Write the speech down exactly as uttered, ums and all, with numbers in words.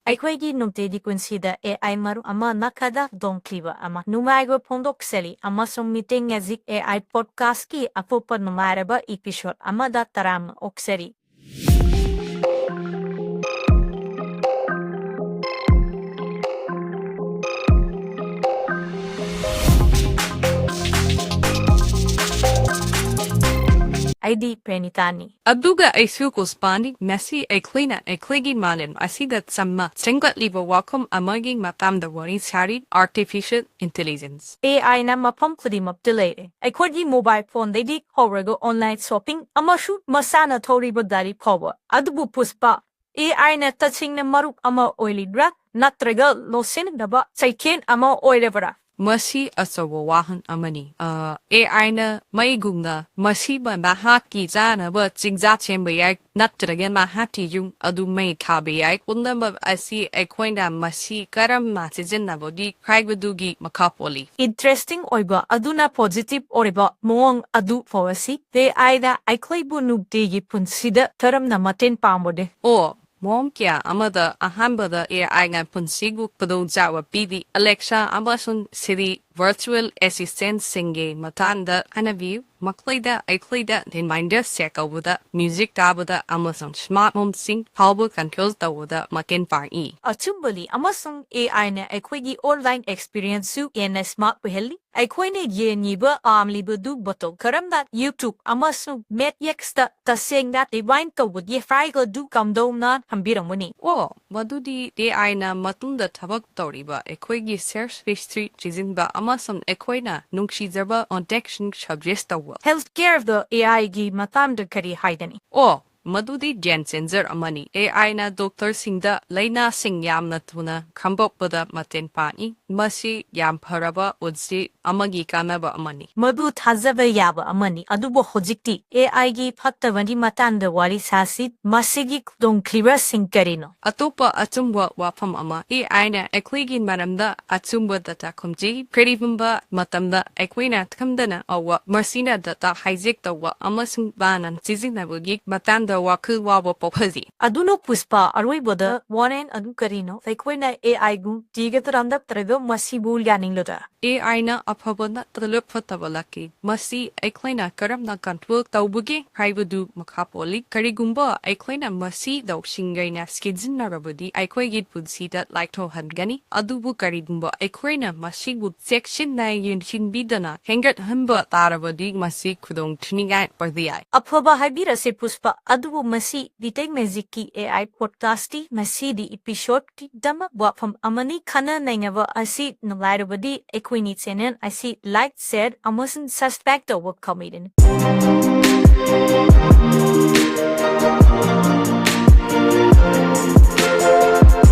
ꯑꯩꯈꯣꯏꯒꯤ ꯅꯨꯡꯇꯤꯒꯤ ꯄꯨꯟꯁꯤꯗ A I ꯃꯔꯨꯞ ꯑꯃꯅ ꯈꯗ ꯗꯣꯡꯈꯤꯕ ꯑꯃ ꯅꯨꯡꯉꯥꯏꯕ ꯐꯣꯡꯗꯣꯛꯆꯔꯤ, ꯑꯃꯁꯨꯡ meeting ꯑꯁꯤ A I podcast ꯀꯤ ꯑꯇꯣꯞꯄ ꯅꯨꯡꯉꯥꯏꯔꯕ episode ꯑꯃꯗ ꯇꯔꯥꯝꯅ ꯑꯣꯛꯆꯔꯤ꯫ ꯑꯩꯗꯤ ꯄ꯭ꯔꯦꯅꯤꯇꯥꯅꯤ꯫ ꯑꯗꯨꯒ ꯑꯩꯁꯨ ꯀꯨꯁꯄꯥꯅꯤ꯫ ꯉꯁꯤ ꯑꯩꯈꯣꯏꯅ ꯑꯩꯈꯣꯏꯒꯤ ꯃꯥꯂꯦꯝ ꯑꯁꯤꯗ ꯆꯝꯅ ꯆꯦꯟꯒꯠꯂꯤꯕ ꯋꯥꯐꯝ ꯑꯃꯒꯤ ꯃꯇꯥꯡꯗ ꯋꯥꯔꯤ ꯁꯥꯔꯤ, artificial intelligence꯫ A I ꯅ ꯃꯐꯝ ꯈꯨꯗꯤꯡꯃꯛꯇ ꯂꯩꯔꯦ, ꯑꯩꯈꯣꯏꯒꯤ mobile phone ꯗꯒꯤ ꯍꯧꯔꯒ online shopping ꯑꯃꯁꯨꯡ ꯃꯁꯥꯅ ꯊꯧꯔꯤꯕ ꯒꯥꯔꯤ ꯐꯥꯎꯕ꯫ ꯑꯗꯨꯕꯨ ꯄꯨꯁꯄꯥ, A I ꯅ ꯇꯁꯦꯡꯅ ꯃꯔꯨꯞ ꯑꯃ ꯑꯣꯏꯔꯤꯕ꯭ꯔꯥ, ꯅꯠꯇ꯭ꯔꯒ ꯂꯣꯠꯁꯤꯟꯅꯕ ꯆꯩꯊꯦꯡ ꯑꯃ ꯑꯣꯏꯔꯕ꯭ꯔꯥ? ꯃꯁꯤ ꯑꯆꯧꯕ ꯋꯥꯍꯪ ꯑꯃꯅꯤ꯫ ꯑ, A I ꯅ ꯃꯩꯒꯨꯝꯅ ꯃꯁꯤꯕꯨ ꯃꯍꯥꯛꯀꯤ ꯆꯥꯅꯕ ꯆꯤꯟꯖꯥꯛ ꯁꯦꯝꯕ ꯌꯥꯏ, ꯅꯠꯇ꯭ꯔꯒ ꯃꯍꯥꯛꯀꯤ ꯌꯨꯝ ꯑꯗꯨ ꯃꯩ ꯊꯥꯕ ꯌꯥꯏ꯫ ꯄꯨꯝꯅꯃꯛ ꯑꯁꯤ ꯑꯩꯈꯣꯏꯅ ꯃꯁꯤ ꯀꯔꯝꯅ ꯁꯤꯖꯤꯟꯅꯕꯒꯦ ꯍꯥꯏꯕꯗꯨꯒꯤ ꯃꯈꯥ ꯄꯣꯜꯂꯤ꯫ Interesting ꯑꯣꯏꯕ ꯑꯗꯨꯅ, positive ꯑꯣꯏꯕ ꯃꯑꯣꯡ ꯑꯗꯨ ꯐꯥꯎꯔꯁꯤ꯫ A I ꯅ ꯑꯩꯈꯣꯏꯕꯨ ꯅꯨꯡꯇꯤꯒꯤ ꯄꯨꯟꯁꯤꯗ ꯀꯔꯝꯅ ꯃꯇꯦꯡ ꯄꯥꯡꯕꯒꯦ? ꯑꯣ, ꯃꯑꯣꯡ ꯀꯌꯥ ꯑꯃꯗ꯫ ꯑꯍꯥꯟꯕꯗ, A I ꯅ ꯄꯨꯟꯁꯤꯕꯨ ꯈꯨꯗꯣꯡꯆꯥꯕ ꯄꯤꯔꯤ꯫ Alexa ꯑꯃꯁꯨꯡ Siri, virtual assistant ꯁꯤꯡꯒꯤ ꯃꯇꯥꯡꯗ ꯍꯥꯏꯅꯕꯤꯌꯨ꯫ ꯃꯈꯣꯏꯗ ꯑꯩꯈꯣꯏꯗ reminder set ꯇꯧꯕꯗ, music ꯇꯥꯕꯗ, ꯑꯃꯁꯨꯡ smart home ꯁꯤꯡ ꯐꯥꯎꯕ control ꯇꯧꯕꯗ ꯃꯇꯦꯡ ꯄꯥꯡꯏ꯫ ꯑꯆꯨꯝꯕꯅꯤ, ꯑꯃꯁꯨꯡ A I ꯅ ꯑꯩꯈꯣꯏꯒꯤ online experience ꯁꯨ ꯍꯦꯟꯅ smart ꯑꯣꯏꯍꯜꯂꯤ꯫ ꯑꯩꯈꯣꯏꯅ ꯌꯦꯡꯂꯤꯕ, ꯄꯥꯝꯂꯤꯕꯗꯨ ꯃꯇꯧ ꯀꯔꯝꯅ YouTube ꯑꯃꯁꯨꯡ Netflix ꯇ ꯇꯁꯦꯡꯅ rewind ꯇꯧꯕꯒꯦ ꯍꯥꯏꯕꯗꯨ ꯀꯝꯗꯧꯅ ꯈꯪꯕꯤꯔꯝꯒꯅꯤ? ꯑꯣ, ꯃꯗꯨꯗꯤ A I ꯅ ꯃꯇꯨꯡꯗ ꯊꯕꯛ ꯇꯧꯔꯤꯕ ꯑꯩꯈꯣꯏꯒꯤ search history ꯊꯤꯖꯤꯟꯕ ꯑꯃꯁꯨꯡ ꯑꯩꯈꯣꯏꯅ ꯅꯨꯡꯁꯤꯖꯕ content ꯁꯤꯡ suggest ꯇꯧꯕ꯫ Healthcare ꯗ A I ꯒꯤ ꯃꯇꯥꯡꯗ ꯀꯔꯤ ꯍꯥꯏꯒꯅꯤ? ꯑꯣ, ꯃꯗꯨꯗꯤ game changer ꯑꯃꯅꯤ꯫ A I ꯅ doctor ꯁꯤꯡꯗ ꯂꯥꯏꯅꯥꯁꯤꯡ ꯌꯥꯝꯅ ꯊꯨꯅ ꯈꯪꯗꯣꯛꯄꯗ ꯃꯇꯦꯡ ꯄꯥꯡꯏ꯫ ꯃꯁꯤ ꯌꯥꯝ ꯐꯔꯕ ꯄꯨꯟꯁꯤ ꯑꯃꯒꯤ ꯀꯥꯟꯅꯕ ꯑꯃꯅꯤ꯫ ꯃꯗꯨ ꯊꯥꯖꯕ ꯌꯥꯕ ꯑꯃꯅꯤ꯫ ꯑꯗꯨꯕꯨ ꯍꯧꯖꯤꯛꯇꯤ A I ꯒꯤ ꯐꯠꯇꯕꯒꯤ ꯃꯇꯥꯡꯗ ꯋꯥꯔꯤ ꯁꯥꯁꯤ꯫ ꯃꯁꯤꯒꯤ ꯈꯨꯗꯣꯡꯊꯤꯕꯁꯤꯡ ꯀꯔꯤꯅꯣ? ꯑꯇꯣꯞꯄ ꯑꯆꯨꯝꯕ ꯋꯥꯐꯝ ꯑꯃ, A I ꯅ ꯑꯩꯈꯣꯏꯒꯤ ꯃꯔꯝꯗ ꯑꯆꯨꯝꯕ data ꯈꯣꯝꯖꯩ꯫ ꯀꯔꯤꯒꯨꯝꯕ ꯃꯇꯝꯗ ꯑꯩꯈꯣꯏꯅ ꯈꯪꯗꯅ ꯇꯧꯕ, ꯃꯁꯤꯅ data hijack ꯇꯧꯕ ꯑꯃꯁꯨꯡ ꯂꯥꯟꯅ ꯁꯤꯖꯤꯟꯅꯕꯒꯤ ꯃꯇꯥꯡꯗ ꯋꯥꯈꯜ ꯋꯥꯕ ꯄꯣꯛꯍꯜꯂꯤ꯫ ꯑꯗꯨꯅ ꯄꯨꯁꯄꯥ, ꯑꯔꯣꯏꯕꯗ ꯋꯥꯔꯦꯟ ꯑꯗꯨ ꯀꯔꯤꯅꯣ? ꯑꯩꯈꯣꯏꯅ AI ꯒꯨ ꯊꯤꯒꯠꯂꯛꯇ꯭ꯔꯒ ꯃꯁꯤꯕꯨ ꯌꯥꯅꯤꯡꯂꯗ꯭ꯔꯥ? AI ꯅ ꯑꯐꯕ ꯅꯠꯇ꯭ꯔꯒ ꯐꯠꯇꯕ ꯂꯥꯛꯀꯦ꯫ ꯃꯁꯤ ꯑꯩꯈꯣꯏꯅ ꯀꯔꯝꯅ control ꯇꯧꯕꯒꯦ ꯍꯥꯏꯕꯗꯨ ꯃꯈꯥ ꯄꯣꯜꯂꯤ꯫ ꯀꯔꯤꯒꯨꯝꯕ ꯑꯩꯈꯣꯏꯅ ꯃꯁꯤ ꯂꯧꯁꯤꯡ ꯂꯩꯅ ꯁꯤꯖꯤꯟꯅꯔꯕꯗꯤ, ꯑꯩꯈꯣꯏꯒꯤ ꯄꯨꯟꯁꯤꯗ ꯂꯥꯏꯊꯣꯛꯍꯟꯒꯅꯤ꯫ ꯑꯗꯨꯕꯨ ꯀꯔꯤꯒꯨꯝꯕ ꯑꯩꯈꯣꯏꯅ ꯃꯁꯤꯕꯨ ꯆꯦꯛꯁꯤꯟꯅ ꯌꯦꯡꯁꯤꯟꯕꯤꯗꯅ ꯍꯦꯟꯒꯠꯍꯟꯕ ꯇꯥꯔꯕꯗꯤ, ꯃꯁꯤ ꯈꯨꯗꯣꯡ ꯊꯤꯅꯤꯡꯉꯥꯏ ꯑꯣꯏꯕ ꯌꯥꯏ꯫ ꯑꯐꯕ ꯍꯥꯏꯕꯤꯔꯁꯦ ꯄꯨꯁꯄꯥ, ꯑꯗꯨꯕꯨ ꯃꯁꯤ Detect Magic ꯀꯤ AI podcast ꯇꯤ ꯉꯁꯤꯗꯤ episode ꯀꯤꯗꯃꯛ ꯋꯥꯐꯝ ꯑꯃꯅꯤ꯫ ꯈꯟꯅ ꯅꯩꯅꯕ ꯑꯁꯤ ꯅꯨꯡꯉꯥꯏꯔꯕꯗꯤ ꯑꯩꯈꯣꯏꯅꯤ channel ꯑꯁꯤ like, share ꯑꯃꯁꯨꯡ subscribe ꯇꯧꯕ ꯀꯥꯎꯕꯤꯒꯅꯨ꯫